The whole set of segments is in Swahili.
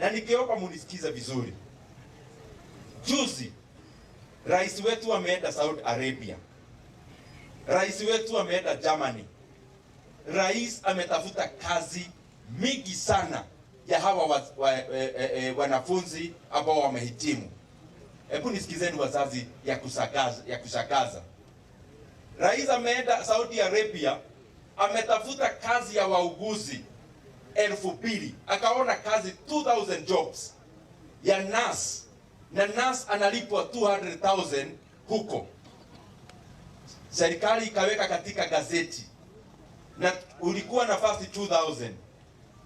Na nikiomba munisikize vizuri. Juzi rais wetu ameenda Saudi Arabia, rais wetu ameenda Germany, rais ametafuta kazi mingi sana ya hawa wanafunzi ambao wamehitimu. Hebu nisikizeni wazazi, ya kushangaza. Rais ameenda Saudi Arabia, ametafuta kazi ya wauguzi 2000, akaona kazi 2000 jobs ya nurse, na nurse analipwa 200,000 huko. Serikali ikaweka katika gazeti na ulikuwa nafasi 2000,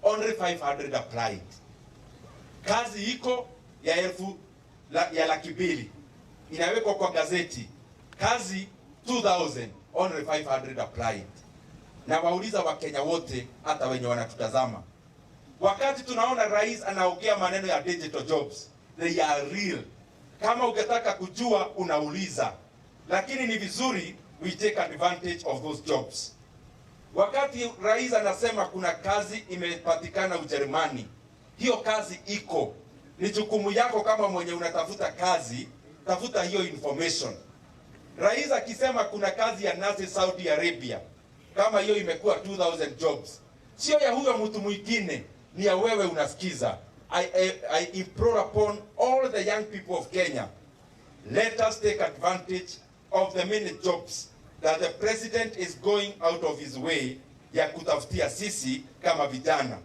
only 500 applied. Kazi iko ya 200,000 inawekwa kwa gazeti, kazi 2000, only 500 applied. Na wauliza Wakenya wote, hata wenye wanatutazama, wakati tunaona rais anaongea maneno ya digital jobs, they are real. Kama ungetaka kujua unauliza, lakini ni vizuri we take advantage of those jobs. Wakati rais anasema kuna kazi imepatikana Ujerumani, hiyo kazi iko. Ni jukumu yako kama mwenye unatafuta kazi, tafuta hiyo information. Rais akisema kuna kazi ya nurse Saudi Arabia, kama hiyo imekuwa 2000 jobs, sio ya huyo mtu mwingine, ni ya wewe unasikiza. I implore upon all the young people of Kenya, let us take advantage of the many jobs that the president is going out of his way ya kutafutia sisi kama vijana.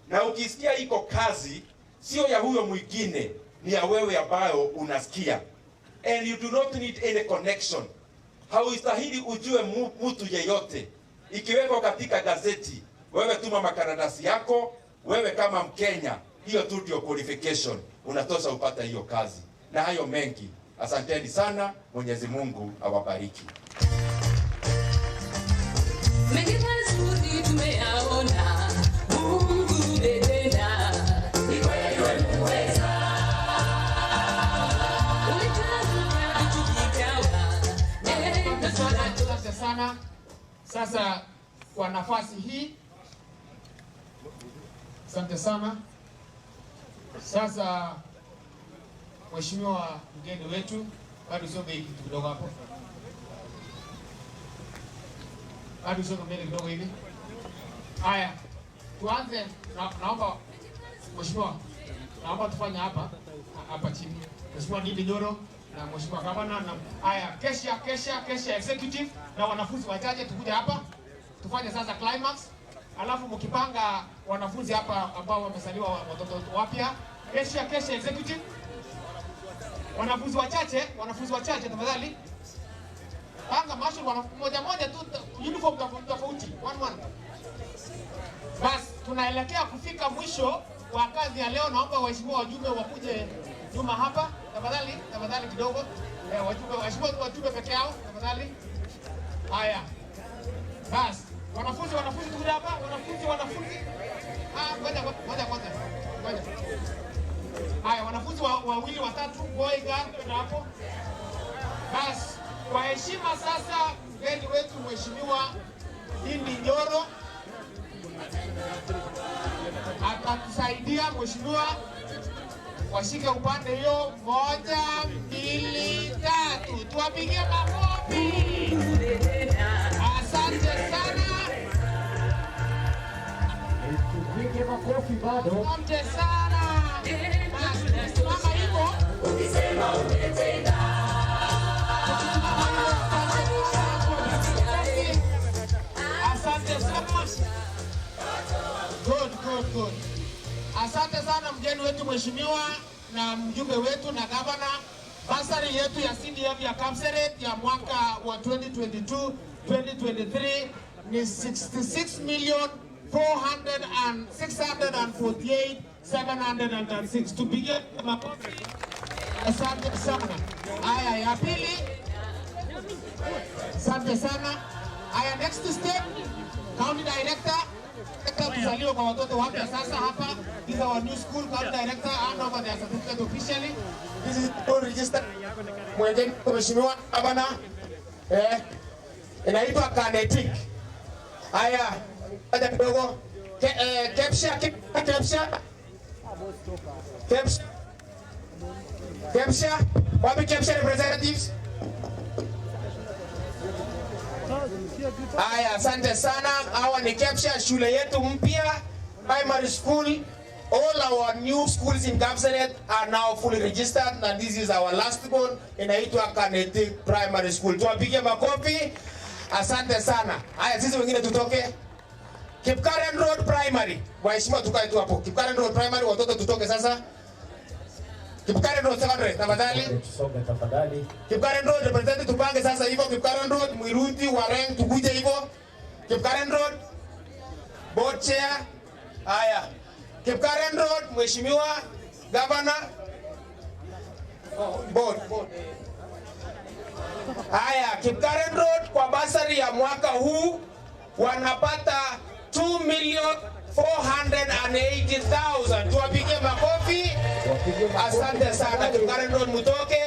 Na ukisikia iko kazi, sio ya huyo mwingine, ni ya wewe ambayo unasikia. And you do not need any connection. Haustahili ujue mtu yeyote. Ikiwekwa katika gazeti, wewe tuma makaratasi yako, wewe kama Mkenya, hiyo tu ndio qualification, unatosha upate hiyo kazi. Na hayo mengi. Asanteni sana, Mwenyezi Mungu awabariki. Mengi mazuri tumeyaona, Mungu umetenda, ni kweli wewe muweza. Ulitamka vitu vikawa, neno swala. Asante sana. Sasa kwa nafasi hii, asante sana. Sasa Mheshimiwa mgeni wetu, bado usonge hii kitu kidogo hapo. Bado usonge mbele kidogo hivi. Haya, tuanze na, naomba Mheshimiwa, naomba tufanye hapa hapa chini. Mheshimiwa Ndindi Nyoro na Mheshimiwa Gavana na haya KESSHA executive na wanafunzi wachache tukuje hapa tufanye sasa climax. Alafu mkipanga wanafunzi hapa ambao wamesaliwa watoto wapya, KESSHA executive, wanafunzi wachache tafadhali. Panga marshal moja moja tu, uniform tofauti, one one. Bas, tunaelekea kufika mwisho wa kazi ya leo. Naomba waheshimiwa wajumbe wakuje nyuma hapa tafadhali, tafadhali kidogo. Waheshimiwa wajumbe peke yao tafadhali. Haya. Bas, wanafunzi tukuje hapa, wanafunzi. Ngoja ngoja kwanza. Ngoja. Haya, wanafunzi wawili watatu, boy girl kwenda hapo. Bas, kwa heshima sasa mgeni wetu Mheshimiwa Ndindi Nyoro atatusaidia. Mheshimiwa, washike upande hiyo, 1 2 3, tuwapigie makofi. Asante sana. Tupige makofi bado. Asante sana. Basi, simama hivyo. Ukisema umetenda. Asante sana. Good, good, good. Asante sana mgeni wetu mheshimiwa na mjumbe wetu na gavana. Basari yetu ya CDF ya Kapseret ya mwaka wa 2022 2023 ni 66 million four hundred and six hundred and forty-eight seven hundred and thirty-six. Tupige makofi. Asante sana. Haya, ya pili. Asante sana. Haya, next step, County Director. Kuzaliwa kwa watoto wapya sasa hapa. This is our new school. County Director hand over their certificate officially. This is all registered. Mwenye Mheshimiwa Gavana. Inaitwa Kanetic. Haya, ngoja kidogo. KEPSHA, KEPSHA. KEPSHA. KEPSHA. Wapi KEPSHA representatives? Haya, asante sana. Hawa ni KEPSHA, shule yetu mpya primary school. All our new schools in Kapseret are now fully registered and this is our last one, inaitwa Kanetik Primary School. Tuwapige makofi. Asante sana. Haya, sisi wengine tutoke. Kipkaren Road Primary. Waheshimiwa tukae tu hapo. Kipkaren Road Primary, watoto tutoke sasa. Kipkaren Road Secondary, tafadhali. Tusonge tafadhali. Kipkaren Road representative tupange sasa hivyo. Kipkaren Road, Mwiruti, Wareng, tukuje hivyo. Kipkaren Road board chair. Haya. Kipkaren Road, Mheshimiwa Governor. Board, board. Haya, Kipkaren Road kwa basari ya mwaka huu wanapata 2,480,000. Tuwapigie makofi. Wapige makofi Asante sana tafadhali. Kipkaren Road, mutoke.